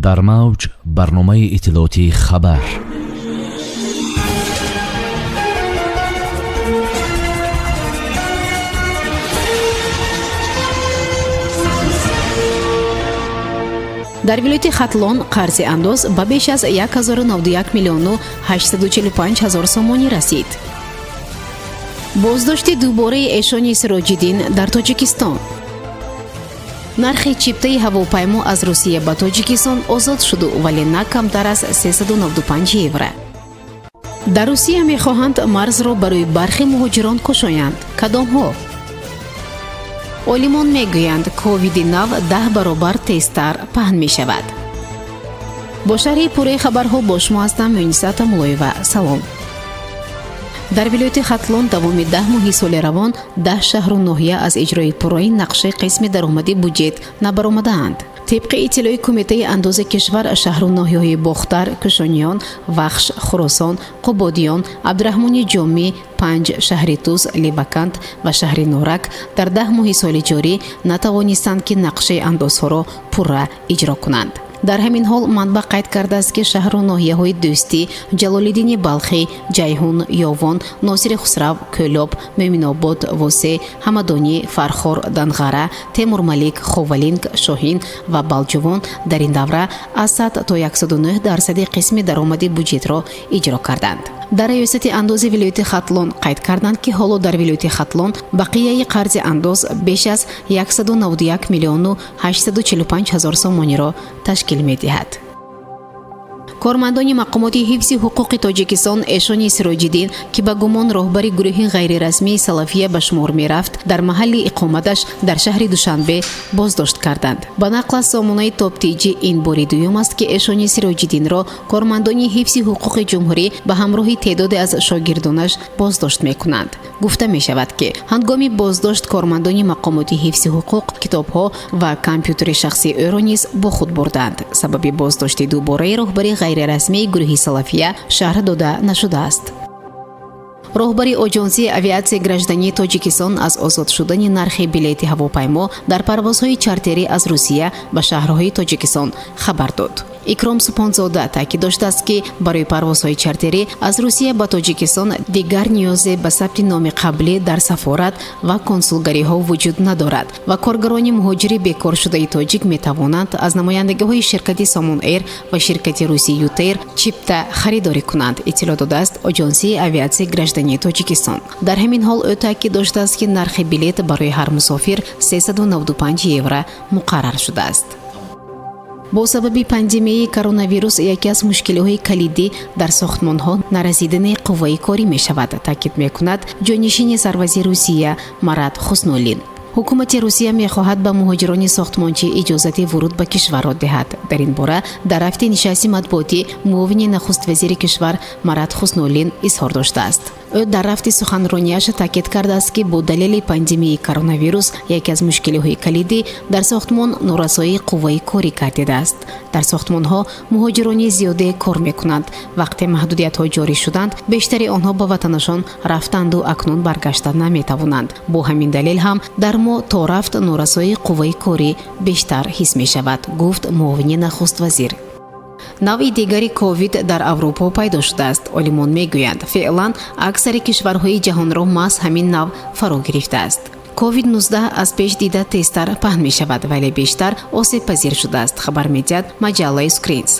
Дар мавҷ барномаи иттилоотии «Хабар». Дар вилояти Хатлон қарзи андоз ба беш аз 1091 миллиону 845 ҳазор сомонӣ расид. Боздошти дубораи Эшони Сироҷиддин дар Тоҷикистон. Нархи чиптаи ҳавопаймо аз Русия ба Тоҷикистон озод шуду, вале на камтар аз 395 евро. Дар Русия мехоҳанд марзро барои бархи муҳоҷирон кушоянд. Кадомҳо? Олимон мегӯянд, ковиди нав 10 баробар тезтар паҳн мешавад. Бо шарҳи пурраи хабарҳо бо шумо ҳастам Муниса Тамулоева. Салом. Дар вилояти Хатлон давоми 10 моҳи соли равон 10 шаҳру ноҳия аз иҷрои пурраи нақшаи қисми даромади буҷет набаромадаанд. Тибқи иттилои Кумитаи андози кишвар, шаҳру ноҳияҳои Бохтар, Кӯшониён, Вахш, Хуросон, Қубодиён, Абдураҳмони Ҷомӣ, Панҷ, шаҳри Туз, Левакант ва шаҳри Норак дар 10 моҳи соли ҷорӣ натавонистанд, ки нақшаи андозҳоро пурра иҷро кунанд. Дар ҳамин ҳол манбаъ қайд кардааст, ки шаҳру ноҳияҳои Дӯстӣ, Ҷалолиддини Балхӣ, Ҷайҳун, Ёвон, Носири Хусрав, Кӯлоб, Мӯминобод, Восе, Ҳамадонӣ, Фархор, Данғара, Темурмалик, Ховалинг, Шоҳин ва Балҷувон дар ин давра аз 100 то 109 дарсади қисми даромади буҷетро иҷро карданд. Дар раёсати андози вилояти Хатлон қайд карданд, ки ҳоло дар вилояти Хатлон бақияи қарзи андоз беш аз 191 миллиону 845 ҳазор сомониро ташкил медиҳад. Кормандони мақомоти ҳифзи ҳуқуқи Тоҷикистон Эшони Сироҷиддин, ки ба гумон роҳбари гурӯҳи ғайрирасмии Салафия ба шумор мерафт, дар маҳалли иқоматаш дар шаҳри Душанбе боздошт карданд. Ба нақл аз сомонаи Топтиҷи, ин бори дуюм аст, ки Эшони Сироҷиддинро кормандони ҳифзи ҳуқуқи ҷумҳурӣ ба ҳамроҳи теъдоде аз шогирдонаш боздошт мекунанд. Гуфта мешавад, ки ҳангоми боздошт кормандони мақомоти ҳифзи ҳуқуқ китобҳо ва компютери шахсии ӯро низ бо худ бурданд. Сабаби боздошти дубораи роҳбари ғайрирасмии гурӯҳи Салафия шарҳ дода нашудааст. Роҳбари Оҷонсии авиатсияи граждании Тоҷикистон аз озод шудани нархи билети ҳавопаймо дар парвозҳои чартерӣ аз Русия ба шаҳрҳои Тоҷикистон хабар дод. Икром Супонзода таъкид доштааст, ки барои парвозҳои чартерӣ аз Русия ба Тоҷикистон дигар ниёзе ба сабти номи қаблӣ дар сафорат ва консулгариҳо вуҷуд надорад ва коргарони муҳоҷири бекоршудаи тоҷик метавонанд аз намояндагиҳои ширкати Сомон Эйр ва ширкати русӣ Ютэйр чипта харидорӣ кунанд, иттилоъ додааст Оҷонсии авиатсияи граждании Тоҷикистон. Дар ҳамин ҳол ӯ таъкид доштааст, ки нархи билет барои ҳар мусофир 395 евро муқаррар шудааст. Бо сабаби пандемияи коронавирус яке аз мушкилиҳои калидӣ дар сохтмонҳо нарасидани қувваи корӣ мешавад, таъкид мекунад ҷойнишини сарвазири Русия Марат Хуснуллин. Ҳукумати Русия мехоҳад ба муҳоҷирони сохтмончӣ иҷозати вуруд ба кишварро диҳад. Дар ин бора дар рафти нишасти матбуотӣ муовини нахуствазири кишвар Марат Хуснуллин изҳор доштааст. Ӯ дар рафти суханронияш таъкид кардааст, ки бо далели пандемияи коронавирус яке аз мушкилиҳои калидӣ дар сохтмон норасоии қувваи корӣ гардидааст. Дар сохтмонҳо муҳоҷирони зиёде кор мекунанд. Вақте маҳдудиятҳо ҷорӣ шуданд, бештари онҳо ба ватанашон рафтанду акнун баргашта наметавонанд. Бо ҳамин далел ҳам дар мо то рафт норасоии қувваи корӣ бештар ҳис мешавад, гуфт муовини нахуствазир. Навъи дигари ковид дар Аврупо пайдо шудааст. Олимон мегӯянд, феълан аксари кишварҳои ҷаҳонро маҳз ҳамин навъ фаро гирифтааст. Ковид-19 аз пеш дида тезтар паҳн мешавад, вале бештар осебпазир шудааст, хабар медиҳад маҷаллаи Скринс.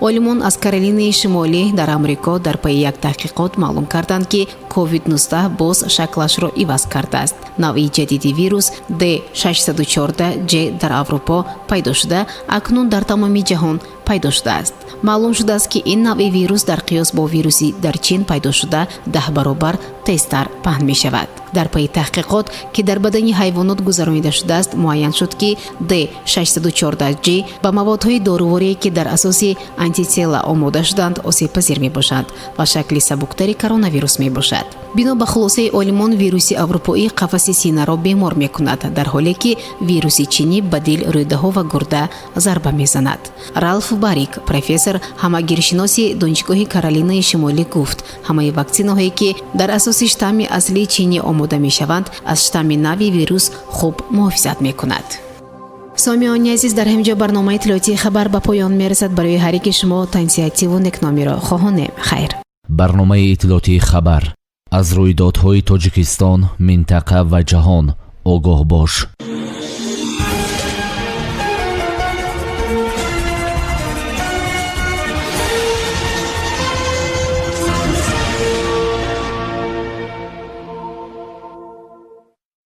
Олимон аз Каролинаи Шимолӣ дар Амрико дар пайи як таҳқиқот маълум карданд, ки ковид-19 боз шаклашро иваз кардааст. Навъи ҷадиди вирус D614G дар Аврупо пайдо шуда, акнун дар тамоми ҷаҳон пайдо шудааст. Маълум шудааст, ки ин навъи вирус дар қиёс бо вируси дар Чин пайдо шуда 10 баробар тезтар паҳн мешавад. Дар пайи таҳқиқот, ки дар бадани ҳайвонот гузаронида шудааст, муайян шуд, ки D614G ба маводҳои доруворие, ки дар асоси антитела омода шуданд, осебпазир мебошанд ва шакли сабуктари коронавирус мебошад. Бино ба хулосаи олимон, вируси аврупоӣ қафаси синаро бемор мекунад, дар ҳоле ки вируси чинӣ ба дил, рӯдаҳо ва гурда зарба мезанад. Ралф Барик, профессор, ҳамагиршиноси Донишгоҳи Каролинаи Шимолӣ, гуфт, ҳамаи ваксинаҳое, ки дар асоси штамми аслии чинӣ омода мешаванд, аз штамми нави вирус хуб муҳофизат мекунад. Сомиёни азиз, дар ҳамин ҷо барномаи иттилоотии «Хабар» ба поён мерасад. Барои ҳар яки шумо тансиҳативу некномиро хоҳонем. Хайр. Барномаи иттилоотии «Хабар»: аз рӯйдодҳои Тоҷикистон, минтақа ва ҷаҳон огоҳ бош.